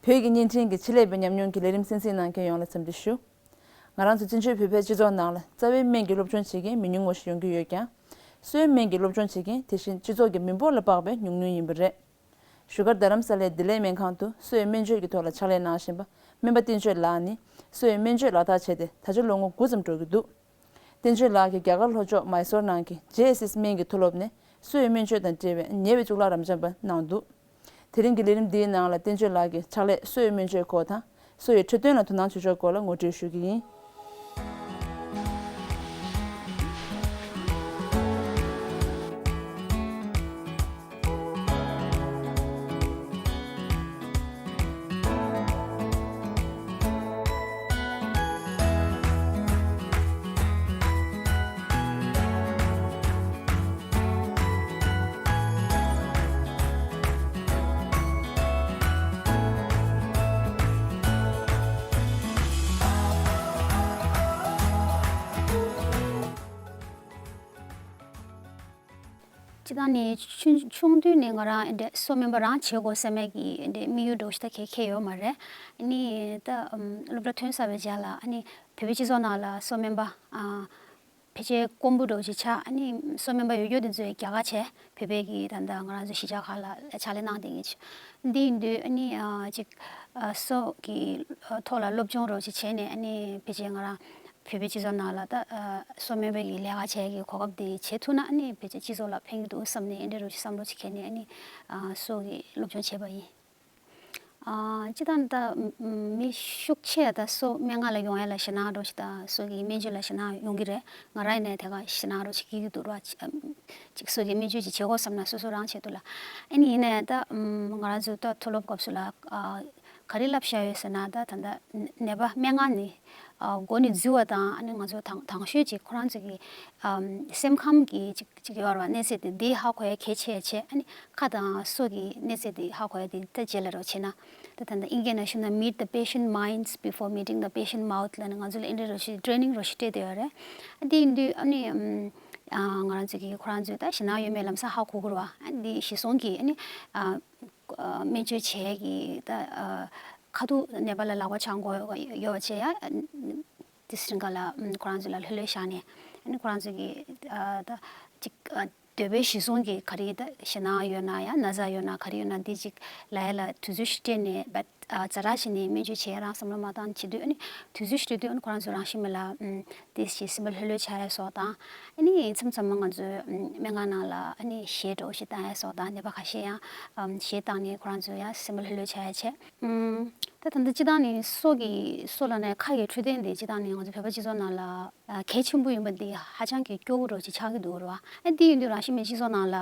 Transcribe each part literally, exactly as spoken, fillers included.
བོད་ཀྱི་བརྙན་འཕྲིན་གྱི་ཆེད་ལས་པའི་ཉམས་མྱོང་གི་ལས་རིམ་གསན་གཟིགས་གནང་མཁན་ཡོངས་ལ་འཚམས་འདྲི་ཞུ། ང་རང་ཚོ་བཙན་བྱོལ་བོད་པའི་སྤྱི་ཚོགས་ནང་ལ་རྩ་བའི་སྨན་གྱི་སློབ་སྦྱོང་བྱེད་མཁན་མི་ཉུང་ངུ་ཞིག་ཡོང་གི་ཡོད་ཀྱང་། གསོ་བའི་སྨན་གྱི་སློབ་སྦྱོང་བྱེད་མཁན་དེ་བཞིན་སྤྱི་ཚོགས་ཀྱི་མི་འབོར་ལ་དཔག་པའི་ཉུང་ཉུང་ཡིན་པ་རེད། བཞུགས་སྒར་རྡ་རམ་ས་ལའི་བདེ་ལེགས་སྨན་ཁང་དུ་གསོ་བའི་སྨན་བཅོས་ཀྱི་ཐོག་ལ་ཕྱག་ལས་གནང་བཞིན་པ་སྨན་པ་བསྟན་ཆོས་ལགས་ནི། གསོ་བའི་སྨན་བཅོས་ལག་བསྟར་བྱས་ཏེ་ད་ཆ་ལོ་ངོ་དགུ་ཙམ་འགྲོ་གི་འདུག་བསྟན་ཆོས་ལགས་ཀྱིས་རྒྱ་གར་ལྷོ་ཕྱོགས་མཱི་སོར་ནང་གི་ཇེ་ཨེས་ཨེས་སྨན་གྱི་མཐོ་སློབ་ནས་གསོ་བའི་སྨན་བཅོས་དང་འབྲེལ་བའི་ཉེ་བའི་གཙུག་ལག་རབ་འབྱམས་པ་གནང་འདུག་དེ་རིང་གི་ལས་རིམ་འདིའི་ནང་ལ་བསྟན་ཆོས་ལགས་ཀྱི་ཕྱག་ལས་གསོ་བའི་སྨན་བཅོས་སྐོར་དང་། གསོ་བའི་འཕྲོད་བསྟེན་ལ་དོ་སྣང་བྱེད་ཕྱོགས་སྐོར་ལ་ངོ་སྤྲོད་ཞུ་གི་ཡིན། སྤྱིར་བཏང་ནས་ཆུང་ཆུང་དུས་ནས་ང་རང་འདི་འདྲ་གསོ་སྨན་པ་རང་བྱེད་དགོས་བསམ་མེད་ཀྱི་འདི་དམིགས་ཡུལ་འདྲ་ཞིག་ད་གལ་ཁེལ་ཡོད་མ་རེད། ཨ་ནི་ད་སློབ་གྲྭ་ཐོན་ཚར་བའི་རྗེས་ལ་ཨ་ནི་བོད་པའི་སྤྱི་ཚོགས་ནང་ལ་གསོ་སྨན་པ་ཕལ་ཆེར་དཀོན་པོ་འདྲ་ཞིག་ཆགས། ཨ་ནི་གསོ་སྨན་པ་ཡོད་རྒྱུ་དེ་ཚོས་རྒྱ་གར་བྱས། བོད་པའི་གི་ད་ལྟ་ང་རང་ཚོ་གཞིས་ཆགས་ཁག་ལ་ཕྱག་ལས་གནང་བསྡད་མཁན་ཅིག་འདི་ཡིན་དུས་ཨ་ནི་ཅིག་གསོ་གི་ཐོག་ལ་སློབ་སྦྱོང་འདྲ་ཞིག་བྱས་ནས། ཨ་ནི་ཕལ་ཆེར་ང་རང་བོད་པའི་སྤྱི་ཚོགས་ནང་ལ་ད་གསོ་སྨན་པའི་གི་ལས་ཀ་བྱེད་ཀྱི་གོ་སྐབས་དེ་བྱེད་ཐུབ་ན་ཨ་ནི་ཕལ་ཆེར་སྤྱི་ཚོགས་ལ་ཕན་གྱི་འདུག་བསམ་ནས་འདི་འདྲ་ཞིག་བསམ་བློ་ཅིག་འཁྱེར་ནས་ཨ་ནི་གསོ་གི་སློབ་སྦྱོང་བྱས་པ་ཡིན། སྤྱིར་བཏང་ད་མི་ཤུགས་ཆེ་ད་གསོ་སྨན་ཁང་ལ་ཡོང་ཡ་ལ་ཞེད་སྣང་འདྲ་ཞིག་དང་། གསོ་གི་སྨན་བཅོས་ལ་ཞེད་སྣང་ཡོང་གི་རེད། ང་རང་ཡིན་ནའི་དེ་ག་ཞེད་སྣང་འདྲ་ཞིག་སྐྱེ་གི་འདུག་ར། ཅིག་གསོ་གི་སྨན་བཅོས་ཅིག་བྱེད་དགོས་བསམ་ན་སོ་སོ་རང་བྱེད་ཐུབ་ལ། ཨ་ནི་ཡིན་ནའི་ད་ང་རང་ཚོ་ད་མཐོ་སློབ་སྐབས་སུ་ལ་ག་རེ་བསླབ་བཞག་ཡོད་ཟེར་ན། ད་ད་ལྟ་ནད་པ་སྨན་ཁང་ནས་འགོ་ནས་འཛུལ་བ་དང་། ཨ་ནི་ང་ཚོ་དང་དང་ཤོས་ཅིག་ཁོ་རང་ཚོ་གི་སེམས་ཁམས་ཀྱི་ཅིག་ཅིག་ཡོད་རེད་བ། གནས་ཚད་དེ་འདི་ཧ་གོ་ཡ་གལ་ཆེ་ཆེ། ཨ་ནི་ཁ་དང་སོ་གི་གནས་ཚད་དེ་ཧ་གོ་ཡ་དེ་ད་རྗེས་ལ་རོགས་བྱེད་ན། ད་ད་ད་ཨིན་སྐད་ནང་ཞུ་ན་meet the patient minds before meeting the patient mouth ལབ་ནས་ང་ཚོ་ལ་ཨེ་འདྲ་རོགས་ཞིག་ཊེ་ནིང་རོགས་ཞིག་སྤྲད་བསྡད་ཡོད་རེད། ཨ་དེ་ཡིན་དུས་ཨ་ནི་ང་རང་ཚོ་གི་ཁོ་རང་ཚོས་ད་ཞེད་སྣང་ཡོད་མེད་ལམ་སང་ཧ་གོ་དགོས་རེད་བ། ཨ་འདི་གཞི་བཟུང་གི་ཨ་ནི་སྨན་བཅོས་བྱས་ཀྱི་ད་ཁ་ཐུག་ནད་པ་ལ་ལག་པ་འཆང་དགོས་ཡོད་པ་བྱས་ཡ། དེ་སྲིད་ག་ལ་ཁོ་རང་ཚོ་ལ་ལྷོད་ལྷོད་བཞག་ནས། ཨ་ནི་ཁོ་རང་ཚོ་གི་ད་ཅིག་འདོད་པའི་གཞི་བཟུང་གི་ག་རེ་ད་ཞེད་སྣང་ཡོད་ན་ཡང་ན་ཚ་ཡོད་ན་ག་རེ་ཡོད་ན་འདི་ཅིག་ལ་ཡ་ལ་དུས་ཚོད་ཞིག་སྤྲད་ནས་བ་ཛ་དྲག་བྱས་ནས་སྨན་བཅོས་བྱེད་རང་བསམ་བློ་མ་བཏང་བྱེད་དུས། ཨ་ནི་དུས་ཚོད་ཞིག་སྤྲད་དུས་ཨ་ནི་ཁོ་རང་ཚོ་རང་བཞིན་མེད་ལ་དེ་ཞིག་སེམས་པ་ལྷོད་ལྷོད་ཆགས་ཡ་སོགས་དང་། ཨ་ནི་མཚམས་མཚམས་ང་ཚོའི་སྨན་ཁང་ནང་ལ་ཨ་ནི་གཞས་འདྲ་བོ་ཞིག་བཏང་ཡ་སོགས་དང་། ནད་པ་ཁ་ཤས་ཡང་གཞས་བཏང་ནས་ཁོ་རང་ཚོ་ཡང་སེམས་པ་ལྷོད་ལྷོད་ཆགས་ཡ་བྱས། ད་ད་ལྟ་སྤྱིར་བཏང་ནས་སོ་གི་སོ་ལབ་ན་ཁ་གི་འཕྲོད་བསྟེན་དེ་སྤྱིར་བཏང་ནས་ང་ཚོ་བོད་པ་སྤྱི་ཚོགས་ནང་ལ་གལ་ཆེན་པོ་ཡིན་པ་འདི་ཧ་ཅང་གི་སྐྱོ་བོ་འདྲ་ཅིག་ཆགས་ཀྱི་འདུག་རེད་བ། ཨ་འདི་ཡིན་དུས་རང་བཞིན་མེད་སྤྱི་ཚོགས་ནང་ལ་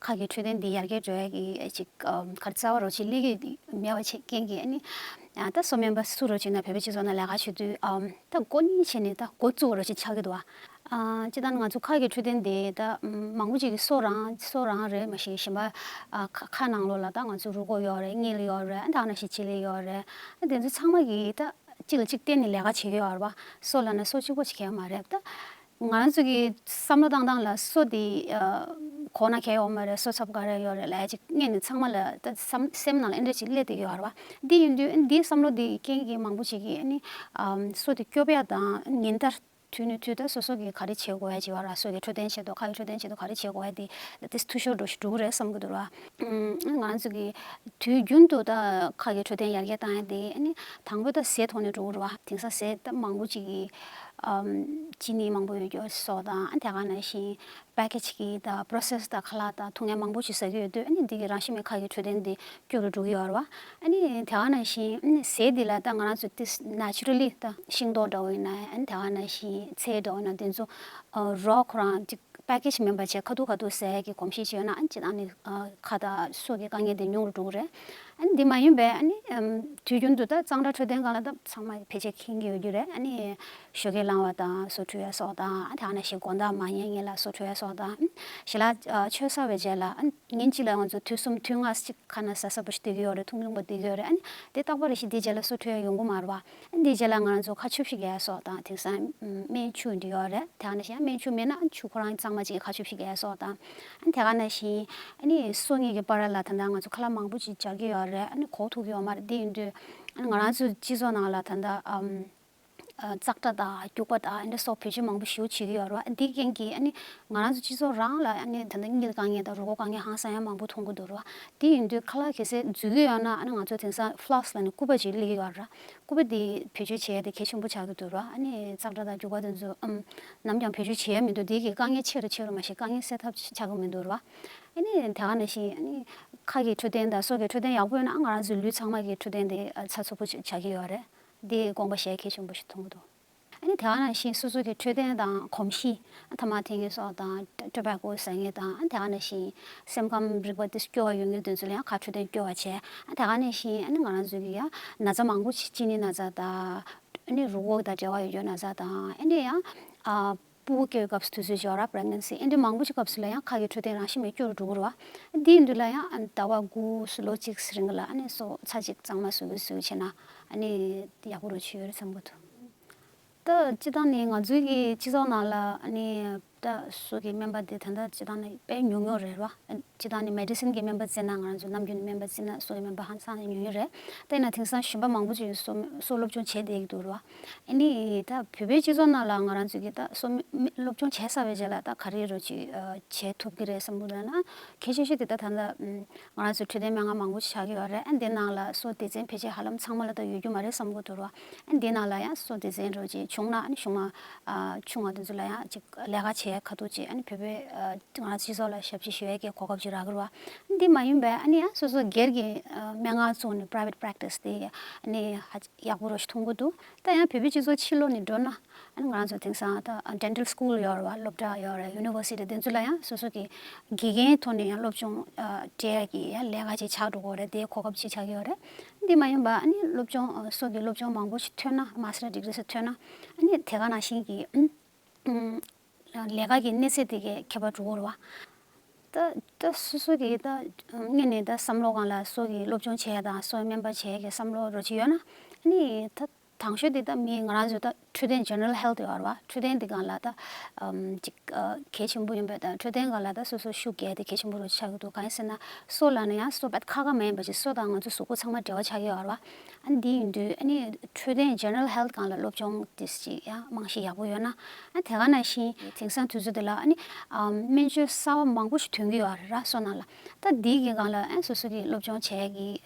ཁ་གི་འཕྲོད་བསྟེན་འདི་ཡར་རྒྱས་འགྲོ་ཡ་གི་ཅིག་ག་རེ་རྩ་བ་འདྲ་ཅིག་སླེབས་ཀྱི་མེད་པ་བྱས་རྐྱེན་གྱིས། ཨ་ནི་ད་གསོ་སྨན་པ་སུ་འདྲ་ཅིག་ན་བོད་པའི་སྤྱི་ཚོགས་ནང་ལས་ཀ་བྱེད་དུས་ད་འགོ་ནས་བྱས་ནས་ད་འགོ་བཙུགས་པ་འདྲ་ཅིག་ཆགས་ཀྱི་འདུག་བ། ཨ་སྤྱིར་བཏང་ང་ཚོ་ཁ་གི་འཕྲོད་བསྟེན་དེ་ད་མང་པོ་ཅིག་གི་སོ་རང་སོ་རང་རེད། མ་གཞི་གཞན་པ་ཨ་ཁ་ཁ་ནང་ལོགས་ལ་ད་ང་ཚོ་རུས་ཁོག་ཡོད་རེད། མངལ་ཡོད་རེད། ཨ་ད་ག་ནང་བཞིན་བྱེད་ལས་ཡོད་རེད། ཨ་དེ་ཚོ་ཚང་མ་གི་ད་གཅིག་ལ་གཅིག་བརྟེན་ནས་ལས་ཀ་བྱེད་ཀྱི་ཡོད་རེད་བ། སོ་ལབ་ན་སོ་གཅིག་པོ་ཅིག་གང་ཡང་མ་རེད། ད་ང་རང་ཚོ་གི་བསམ་བློ་བཏང་སྟངས་ལ་སོ་དེ་ཨ་གོང་ན་གང་ཡང་ཡོད་མ་རེད། སོ་ཚབ་ག་རེ་ཡོད་རེད་ལབ་ཡ་ཅིག་སྔོན་ནས་ཚང་མ་ལ་ད་བསམ་སེམས་ནང་ལ་ཨེ་འདྲ་ཅིག་སླེབས་བསྡད་ཀྱི་ཡོད་རེད་བ། འདི་ཡིན་དུས་འདིའི་བསམ་བློ་དེ་རྐྱེན་གྱིས་མང་པོ་ཅིག་གིས་ཨ་ནི་ཨམ་སོ་དེ་སྐྱོབ་ཡ་དང་ཉིན་ལྟར་དུས་ནས་དུས་ལྟར་སོ་སོ་གིས་ག་རེ་བྱེད་དགོས་ཡ་ཅིག་ཡོད་ར། སོ་གི་འཕྲོད་བསྟེན་ཆེད་དུ་ཁ་གི་འཕྲོད་བསྟེན་ཆེད་དུ་ག་རེ་བྱེད་དགོས་ཡ་དེ་དེ་འཐུས་ཤོར་འགྲོ་ཞིག་འགྲོ་གི་རེད་བསམ་གི་འདུག་ར། ཨམ་ང་རང་ཚོ་གི་དུས་རྒྱུན་དུ་ད་ཁ་གི་འཕྲོད་བསྟེན་ཡར་རྒྱས་བཏང་ཡ་དེ་ཨ་ནི་དང་པོ་ད་ཟས་ཐོག་ནས་འགྲོ་གི་རེད་བ། དེང་སང་ཟས་ད་མང་པོ་ཅིག་གི་ཨམ་ཅི་ནི་མང་པོ་ཡོད་རྒྱུ་སོགས་དང་། ཨ་དེ་ག་ནང་བཞིན་པེ་ཀེ་ཇི་གི་ད་པོ་རོ་སེ་སི་ད་ཁ་ལག་ད་འཐུང་ཡ་མང་པོ་ཞིག་ཟ་གི་ཡོད་དུས། ཨ་ནི་འདི་གི་རང་བཞིན་མེད་ཁ་གི་འཕྲོད་བསྟེན་འདི་སྐྱོ་རུ་འགྲོ་གི་ཡོད་རེད་བ། ཨ་ནི་དེ་ག་ནང་བཞིན་ཨ་ནི་ཟས་འདི་ལ་ད་ང་རང་ཚོ་ཏིས་ནེ་ཅུ་ར་ལི་ད་ཤིང་ཏོག་འདྲ་བོ་ཡིན་ན། ཨ་ནི་དེ་ག་ནང་བཞིན་ཚལ་འདྲ་བོ་ཡིན་ན་དེ་ཚོ་རོ་ཁོ་རང་ཅིག་པེ་ཀེ་ཇི་མིན་པ་བྱས་ཁ་ཐུག་ཁ་ཐུག་ཟ་ཡ་གི་གོམས་གཤིས་ཅིག་ཡོད་ན། ཨ་ནི་སྤྱིར་བཏང་ནི་ཁ་དང་སོ་གི་དཀའ་ངལ་དེ་ཉུང་རུ་འགྲོ་གི་རེད། ཨ་ནི་འདི་མ་ཡིན་པའི་ཨ་ནི་དུས་རྒྱུན་དུ་ད་གཙང་སྦྲ་འཕྲོད་བསྟེན་སྒང་ལ་ད་ཚང་མ་ཕལ་ཆེར་མཁྱེན་གྱི་ཡོད་རྒྱུ་རེད། ཨ་ནི་ཞོགས་ཀས་ལངས་པ་དང་སོ་འཁྲུད་ཡ་སོགས་དང་། དེ་ག་ནང་བཞིན་དགོང་དག་མ་ཉལ་སྔོན་ལ་སོ་འཁྲུད་ཡ་སོགས་དང་། ཞལ་ལག་ཨ་མཆོད་ཚར་བའི་རྗེས་ལ། ཨ་ཉིན་གཅིག་ལ་ང་ཚོ་དུས་གསུམ་དུས་ལྔ་ཅིག་ཁ་ན་ཟ་ཟ་པོ་ཞིག་སྡོད་ཀྱི་ཡོད་རེད། འཐུང་འཐུང་པོ་སྡོད་ཀྱི་ཡོད་རེད། ཨ་ནི་དེ་རྟག་པར་རེ་ཞིག་དེའི་རྗེས་ལ་སོ་འཁྲུད་ཡ་ཡོང་གི་མ་རེད་བ། ཨ་ནི་དེའི་རྗེས་ལ་ང་རང་ཚོ་ཁ་ཆུ་བཞི་རྒྱག་ཡ་སོགས་དང་། དེང་སང་སྨན་ཆུ་འདི་ཡོད་རེད། དེ་ག་ནང་བཞིན་སྨན་ཆུ་མེད་ན་ཨ་ཆུ་ཁོ་རང་གཙང་མ་ཅིག་ཁ་ཆུ་བཞི་རྒྱག་ཡ་སོགས་དང་། ཨ་ནི་དེ་ག་ནང་བཞིན་ཨ་ནི་སོ་གཉིས་ཀྱི་བར་ལ་ད་ལྟ་ང་ཚོ་ཁ་ལག་མང་པོ་ཅིག་སྦྱར་གྱི་ཡོད། རེད། ཨ་ནི་གོ་ཐུབ་ཀྱི་ཡོད་མ་རེད། དེ་ཡིན་དུས་ཨ་ནི་ང་རང་ཚོའི་སྤྱི་ཚོགས་ནང་ལ་ད་ལྟ་ཨམ། ཙག་སྒྲ་དང་སྐྱུག་པ་དང་འདི་སོགས་བེད་སྤྱོད་མང་པོ་ཞེ་པོ་བྱེད་ཀྱི་ཡོད་རེད་བ། འདིའི་རྐྱེན་གྱིས་ཨ་ནི་ང་རང་ཚོ་སྤྱི་ཚོགས་རང་ལ་ཨ་ནི་ད་ལྟ་གཉིད་དཀའ་ངལ་དང་རུས་ཁོག་དཀའ་ངལ་ཧང་སང་ཡང་མང་པོ་མཐོང་གི་འདུག་རེད་བ། དེ་ཡིན་དུས་ཁ་ལག་གལ་སྲིད་འཛུལ་གྱི་ཡོད་ན་ཨ་ནི་ང་ཚོ་དེང་སང་ཕློ་སི་ལབ་ནས་སྐུད་པ་ཅིག་སླེབས་ཀྱི་ཡོད་རེད། སྐུད་པ་འདི་བེད་སྤྱོད་བྱས་ཏེ་གལ་ཆེན་པོ་ཆགས་ཀྱི་འདུག་རེད་བ། ཨ་ནི་ཙག་སྒྲ་དང་སྐྱུག་པ་དེ་ཚོ་ཨམ་ནམ་ཀྱང་བེད་སྤྱོད་བྱེད་ཡ་མི་འདུག་འདི་གིས་དཀའ་ངལ་ཆེ་རུ་ཆེ་རུ་མ་ཤེས་དཀའ་ངལ་སེལ་ཐབས་ཆགས་ཀྱི་མི་འདུག་རེད་བ། ཨ་ནི་དེ་ག་ནང་བཞིན་ཨ་ནི་ཁ་གི་འཕྲོད་བསྟེན་དང་སོ་གི་འཕྲོད་བསྟེན་ཡག་པོ་ཡོད་ན་ང་རང་ཚོའི་ལུས་ཚང་མ་གི་འཕྲོད་བསྟེན་དེ་ཚགས་ཚུད་པོ་ཆགས་ཀྱི་ཡོད་རེད། འདི་དགོངས་པ་བཞེས་གལ་ཆེན་པོ་ཞིག་མཐོང་གི་འདུག་ཨ་ནི་དེ་ག་ནང་བཞིན་སོ་སོ་གི་འཕྲོད་བསྟེན་དང་གོམས་གཤིས། ཐ་མག་འཐེན་མཁན་སོགས་དང་ཊོ་བེ་ཀོ་ཟ་མཁན་དང་། ཨ་ནི་དེ་ག་ནང་བཞིན་སེམས་ཁམས་རིག་པ་དེ་སྐྱོ་བ་ཡོད་མཁན་དེ་ཚོ་ལ་ཡང་ཁ་འཕྲོད་བསྟེན་སྐྱོ་བ་བྱས། ཨ་ནི་དེ་ག་ནང་བཞིན་ཨ་ནི་ང་རང་ཚོ་གི་ཡང་ན་ཚ་མང་པོ་ཅིག་གཅིན་སྙི་ན་ཚ་དང་། ཨ་ནི་རུས་ཁོག་དང་འབྲེལ་བ་ཡོད་རྒྱུ་ན་ཚ་དང་། ཨ་ནི་ཡང་ཨ་ཕྲུ་གུ་སྐྱེ་བའི་སྐབས་སུ་དུས་ཚོད་ཅིག་ཡོད་ར། པི་རེག་ནན་སི་ཨ་འདི་མང་པོ་ཅིག་སྐབས་སུ་ལ་ཡང་ཁ་གི་འཕྲོད་བསྟེན་རང་བཞིན་མེད་སྐྱོ་རུ་འགྲོ་གི་རེད་བ། འདི་ཡིན་དུས་ལ་ཡང་ཟླ་བ་དགུ་ལོ་གཅིག་རིང་ལ་ཨ་ནི་སོ་ཚ་གཅིག་གཙང་མ་བཟོ་གི་བཟོ་བྱས་ན་ཨ་ནི་ཡག་པོ་རུ་ཆུ་ཡོད་རེད་བསམ་གི་འདུག་ད་སྤྱི་བཏང་ནི་ང་ཚོའི་གི་སྤྱི་ཚོགས་ནང་ལ་ཨ་ནི་ད་སོ་གི་སྨན་པ་འདི་ད་ལྟ་སྤྱི་བཏང་ནི་དཔེ་ཉུང་ཉུང་རེད་བ། སྤྱི་བཏང་ནི་མེ་ཌི་སིན་གྱི་སྨན་པ་བརྩིས་ན་ང་རང་ཚོ་ནམ་རྒྱུན་ནི་སྨན་པ་བརྩིས་ན་སོ་ཡི་སྨན་པ་ཧང་སང་ཉུང་ཉུང་རེད། དེས་ན་དེང་སང་གཞོན་པ་མང་པོ་ཅིག་སོ་སོ་སློབ་སྦྱོང་བྱས་བསྡད་ཀྱི་འདུག་རེད་བ། ཨ་ནི་ད་བོད་པའི་སྤྱི་ཚོགས་ནང་ལ་ང་རང་ཚོ་གི་ད་སོ་སློབ་སྦྱོང་བྱས་ཚར་བའི་རྗེས་ལ་ད་ག་རེ་རོ་ཅིག་བྱེད་ཐུབ་ཀྱི་རེད་བསམ་གྱི་འདུག་ན། གལ་ཆེ་ཤོས་དེ་ད་ད་ལྟ་ང་རང་ཚོ་འཕྲོད་བསྟེན་སྨན་ཁང་མང་པོ་ཞིག་ཆགས་ཀྱི་ཡོད་རེད། ཨ་འདི་ནང་ལ་སོ་སྡེ་ཚན་ཕལ་ཆེར་ཧ་ལམ་ཚང་མ་ལ་ད་ཡོད་རྒྱུ་མ་རེད་བསམ་གྱི་འདུག་རེད་བ། ཨ་འདི་ནང་ལ་ཡང་སོ་སྡེ་ཚན་རོ་ཅིག་བྱུང་ན་ཨ་ནི་གཞུང་མ་ཆུང་བ་དེ་ཚོ་ལ་ཡང་ཅིག་ལས་ཀ་བྱེད་ཁ་ཐུག་ཅིག་ཨ་ནི་བོད་པའི་ང་རང་སྤྱི་ཚོགས་ལ་ཞབས་ཕྱི་ཞུ་ཡས་ཀྱི་གོ་སྐབས་ཅིག་རག་གི་རེད་བ། འདི་མ་ཡིན་པའི་ཨ་ནི་ཡང་སོ་སོ་སྒེར་གྱི་སྨན་ཁང་བཙུགས་ནས་པ་རའི་ཝེ་ཊི་པ་རེག་ཊི་སི་དེ་ཨ་ནི་ཧ་ཡག་པོ་རོ་ཞིག་མཐོང་གི་འདུག་ད་ཡང་བོད་པའི་སྤྱི་ཚོགས་ཕྱི་ལོགས་ནས་འགྲོ་ན་ཨ་ནི་ང་རང་ཚོ་དེང་སང་ད་ཌེན་ཊལ་སི་ཀུལ་ཡོད་རེད་བ། སློབ་གྲྭ་ཡོད་རེད། ཡུ་ནི་ཝར་སི་ཊི་དེ་ཚོ་ལ་ཡང་སོ་སོ་གི་དགེ་རྒན་ཐོག་ནས་ཡང་སློབ་སྦྱོང་སྤྲད་ཡས་ཀྱི་ཡང་ལས་ཀ་ཅིག་ཆགས་འགྲོ་གི་རེད། དེའི་གོ་སྐབས་ཅིག་ཆགས་ཀྱི་ཡོད་རེད། འདི་མ་ཡིན་པ་ཨ་ནི་སློབ་སྦྱོང་སོ་གི་སློབ་སྦྱོང་མང་པོ་ཞིག་ཐོན་ན་མ་སི་ཊར་ཌི་གི་རི་ཞིག་ཐོན་ན་ཨ་ནི་དེ་ག་ནང་བཞིན་གྱི་ལས་ཀ་གི་གནས་ཚད་དེ་གའི་ཁྱད་པར་འགྲོ་གི་རེད་བ། ད་ད་སོ་སོ་གི་ད་སྔོན་ནས་ད་བསམ་བློ་སྒང་ལ་སོ་གི་སློབ་སྦྱོང་བྱས་དང་སོ་སྨན་པ་བྱས་གི་བསམ་བློ་རོ་ཅིག་ཡོད་ན་ཨ་ནི་ད་དང་ཤོས་དེ་ད་མི་ང་རང་ཚོ་ད་འཕྲོད་བསྟེན་ཇེ་ནེ་རལ་ཧེལ་ཐི་ཡོད་རེད་བ། འཕྲོད་བསྟེན་དེ་སྒང་ལ་ད་ཅིག་གལ་ཆེན་པོ་ཡིན་པས་ད་འཕྲོད་བསྟེན་སྒང་ལ་ད་སོ་སོ་ཤུགས་རྒྱག་དེ་གལ་ཆེན་པོ་རོ་ཆགས་ཀྱི་འདུག་གང་ཡིན་ཟེར་ན་སོ་ལབ་ན་ཡང་སོ་བད་ཁ་ཁ་མ་ཡིན་པ་ཅིག་སོ་དང་ང་ཚོ་གཟུགས་པོ་ཚང་མ་འབྲེལ་བ་ཆགས་ཀྱི་ཡོད་རེད་བ། ཨ་ནི་འདི་ཡིན་དུས་ཨ་ནི་འཕྲོད་བསྟེན་ཇེ་ནེ་རལ་ཧེལ་ཐི་སྒང་ལ་སློབ་སྦྱོང་དེ་ཅིག་ཡང་རྨང་གཞི་ཡག་པོ་ཡོད་ན། ཨ་དེ་ག་ནང་བཞིན་དེང་སང་དུས་ཚོད་འདི་ལ་ཨ་ནི་སྨན་བཅོས་གསར་བ་མང་པོ་ཞིག་ཐོན་གྱི་ཡོད་རེད་ར་སོ་ནང་ལ། ད་འདིའི་གི་སྒང་ལ་ཨ་སོ་སོ་གི་སློབ་སྦྱོང་བྱེད་ཀྱི་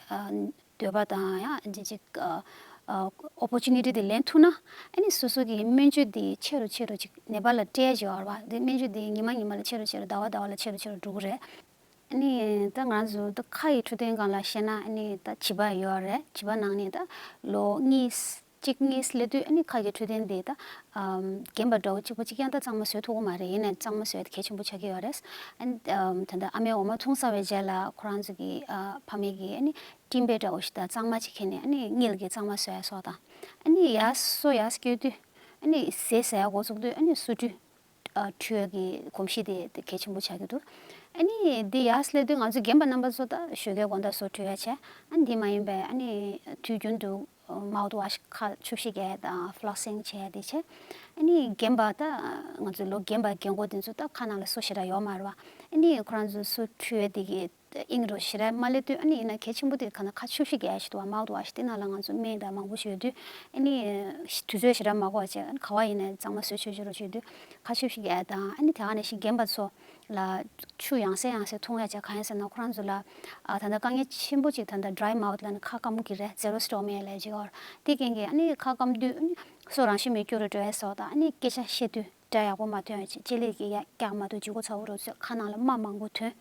འདོད་པ་དང་ཡང་འདི་ཅིག་ཨོ་པོར་ཅུ་ནི་ཊི་དེ་ལེན་ཐུབ་ན་ཨ་ནི་སོ་སོ་གི་སྨན་བཅོས་དེ་ཆེ་རུ་ཆེ་རུ་ཅིག་ནེ་པ་ལ་སྤྲད་ཀྱི་ཡོད་རེད་བ། དེ་སྨན་བཅོས་དེ་ཉི་མ་ཉི་མ་ལ་ཆེ་རུ་ཆེ་རུ་ཟླ་བ་ཟླ་བ་ལ་ཆེ་རུ་ཆེ་རུ་འགྲོ་གི་རེད། ཨ་ནི་ད་ང་ཚོ་ད་ཁ་ཡི་འཕྲོད་བསྟེན་སྒང་ལ་བཤད་ན་ཨ་ནི་ད་བྱིས་པ་ཡོད་རེད། བྱིས་པ་ནང་ནས་ད་ལོ་གཉིས་གཅིག་གཉིས་སླེབས་དུས་ཨ་ནི་ཁ་གི་འཕྲོད་བསྟེན་དེ་ད་རྒན་པ་འདྲ་བོ་གཅིག་པ་གཅིག་རྐྱང་ད་གཙང་མ་བཟོས་ཐུབ་ཀྱི་མ་རེད། ཡིན་ནའི་གཙང་མ་བཟོས་དེ་གལ་ཆེན་པོ་ཆགས་ཀྱི་ཡོད་རེད། ཨ་ནི་ད་ལྟ་ཨ་མའི་འོ་མ་འཐུང་ཚར་བའི་རྗེས་ལ་ཁོ་རང་ཚོ་གི་ཕ་མེས་ཀྱི་ཨ་ནི་སྤྲིན་པ་འདྲ་བོ་ཞིག་ད་གཙང་མ་ཅིག་ཁྱེར་ནས་ཨ་ནི་དངུལ་གྱི་གཙང་མ་བཟོ་ཡ་སོགས་དང་། ཨ་ནི་ཡར་སོ་ཡར་སྐྱོད་དུས་ཨ་ནི་ཟས་ཟ་ཡ་འགོ་བཙུགས་དུས་ཨ་ནི་སོ་བཀྲུས། ཨ་འཁྲུ་ཡ་གི་གོམས་གཤིས་དེ་དེ་གལ་ཆེན་པོ་ཆགས་ཀྱི་འདུག་ཨ་ནི་འདི་ཡར་སླེབས་དུས་ང་ཚོ་རྒན་པ་རྣམ་པ་ཚོ་ད་ཞོགས་ཀའི་དགོང་དག་སོ་བཀྲུ་ཡ་བྱས། ཨ་ནི་འདི་མ་ཡིན་པའི་ཨ་ནི་དུས་རྒྱུན་དུ་མའུ་ཐི་ཝ་ཤི་ཁ་ཆུ་བཤིག་རྒྱག་ཡ་དང་ཕི་ལོ་སིང་བྱེད་ཡ་དེ་བྱས། ཨ་ནི་རྒན་པ་ད་ང་ཚོ་ལོ་རྒན་པ་རྒན་གོག་དེ་ཚོ་ད་ཁ་ནང་ལ་སོ་ཞེ་དྲག་ཡོད་མ་རེད་བ། ཨ་ནི་ཁོ་རང་ཚོ་སོ་བཀྲུ་ཡ་དེ་གི་དབྱིངས་རོ་ཞེ་དྲག་མ་སླེབས་དུས་ཨ་ནི་ཡིན་ན་གལ་ཆེན་པོ་དེ་ག་ན་ཁ་ཆུ་བཤིག་རྒྱག་ཡ་ཞིག་འདུག་བ། མའུ་ཐི་ཝ་ཤི་དེ་ནང་ལ་ང་ཚོ་སྨན་དང་མང་པོ་ཞིག་ཡོད་དུས་ཨ་ནི་དུས་ཚོད་ཞེ་དྲག་མ་འགོར་བ་བྱས་ཨ་ནི་ག་བ་ཡིན་ནའི་གཙང་མ་བཟོས་ཆོག་ཆོག་རོ་བྱེད་དུས་ཁ་ཆུ་བཤིག་རྒྱག་ཡ་དང་། ཨ་ནི་དེ་ག་ནང་བཞིན་རྒན་པ་ཚོ་ལ་ཆུ་ཡང་སེ་ཡང་སེ་འཐུང་ཡ་བྱས། གང་ཡིན་ཟེར་ན་ཁོ་རང་ཚོ་ལ་ཨ་ད་ལྟ་དཀའ་ངལ་ཆེན་པོ་ཅིག་ད་ལྟ་ཌ་རའི་མའུ་ཐི་ལབ་ནས་ཁ་སྐམ་གི་རེད། ཛེ་རོ་སི་ཊོ་མི་ཡ་ལབ་ཅིག་ཡོད་རེད། དེ་རྐྱེན་གྱིས་ཨ་ནི་ཁ་སྐམ་དུས་ཨ་ནི་སོ་རང་བཞིན་མེད་སྐྱོ་རུ་འགྲོ་ཡ་སོགས་དང་། ཨ་ནི་སྐད་ཆ་བཤད་དུས་སྒྲ་ཡག་པོ་མ་ཐོན་ཡ་ཅིག་ལྕེ་ལེབ་ཀྱི་ཡ་རྒྱགས་མ་ཐུབ་ལྗིད་ཁོག་ཚ་པོ་རུ་ཚོས་ཁ་ནང་ལ་རྨ་མང་པོ་ཐོན།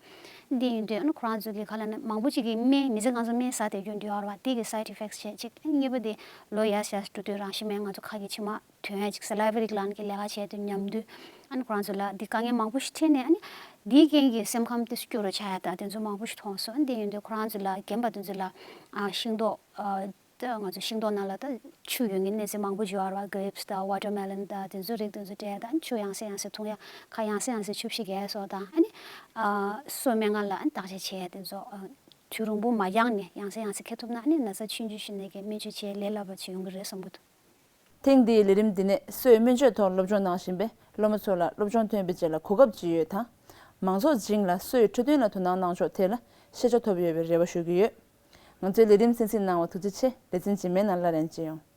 འདི་ཡིན་དུས་ཨ་ནི་ཁོ་རང་ཚོ་གི་ཁ་ལ་ནི་མང་པོ་ཅིག་གིས་སྨན་མི་ཚེ་གང་ཚང་སྨན་ཟ་བསྡད་རྒྱུ་འདི་ཡོད་རེད་བ། དེ་གི་སའེ་ཌི་ཨི་ཕེག་ཊི་བྱས་ཅིག་ཨ་ནི་གཉིས་པ་དེ་ལོ་ཡར་ཡར་འགྲོ་དུས་རང་བཞིན་མེད་ང་ཚོ་ཁ་གི་མཆི་མ་ཐོན་ཡ་ཅིག་སཱ་ལའི་ཝ་རིགས་ལངས་ཀྱི་ལས་ཀ་བྱས་དུས་ཉམས་དུས་ཨ་ནི་ཁོ་རང་ཚོ་ལ་འདི་དཀའ་ངལ་མང་པོ་ཞིག་འཕྲད་ནས་ཨ་ནི་འདིའི་རྐྱེན་གྱིས་སེམས་ཁམས་དེ་སྐྱོ་རུ་ཆགས་ཡ་དང་དེ་ཚོ་མང་པོ་ཞིག་མཐོང་སོང་། ཨ་ནི་འདི་ཡིན་དུས་ཁོ་རང་ཚོ་ལ་རྒན་པ་དེ་ཚོ་ལ་ཨ་ཤིང་ཏོག་ཨ་ད་ང་ཚོ་ཤིང་ཏོག་ནང་ལ་ད་ཆུ་ཡོད་མཁན་གནས་ཚུལ་མང་པོ་ཡོད་རེད་བ། གྷི་རེབ་སི་དང་ཝ་ཊར་མེ་ལོན་དང་དེ་ཚོ་རིགས་དེ་ཚོ་སྤྲད་ཡ་དང་ཆུ་ཡང་སེ་ཡང་སེ་འཐུང་ཡ། ཁ་ཡང་སེ་ཡང་སེ་ཆུ་བཤིག་རྒྱག་ཡ་སོགས་དང་། ཨ་ནི་ཨ་སོ་སྨན་ཁང་ལ་ཨ་ནི་བརྟག་དཔྱད་བྱེད་ཡ་དེ་ཚོ་ཨ་དུས་རིང་པོ་མ་འགྱངས་ནས་ཡང་སེ་ཡང་སེ་འཁེལ་ཐུབ་ན་ཨ་ནི་ན་ཚ་ཆུང་ཆུང་ཞིག་ནས་ཀྱི་སྨན་བཅོས་བྱེད་ལས་སླ་པོ་ཅིག་ཡོང་གི་རེད་བསམ་གྱི་འདུག་ཐེངས་འདིའི་ལས་རིམ་འདི་ནས་སོའི་སྨན་བཅོས་ཐོག་སློབ་སྦྱོང་གནང་བཞིན་པའི་སློབ་མ་ཚོ་ལ་སློབ་སྦྱོང་ཐོན་པའི་རྗེས་ལ་གོ་སྐབས་ཅི་ཡོད་དང་། མང་ཚོགས་སྦྱིན་ལ་སོའི་འཕྲོད་བསྟེན་ལ་དོ་སྣང་གནང་ཕྱོགས་ཐད་ལ་ཤེས་བྱ་ཐོབ་ཡོད་པའི་རེ་བ་ཞུ་གི་ཡོད། ང་ཚོའི་ལས་རིམ་གསན་གཟིགས་གནང་བ་ཐུགས་རྗེ་ཆེ། ལེ་ཚན་རྗེས་མའི་ནང་སླར་ཡང་མཇལ་ཡོང་།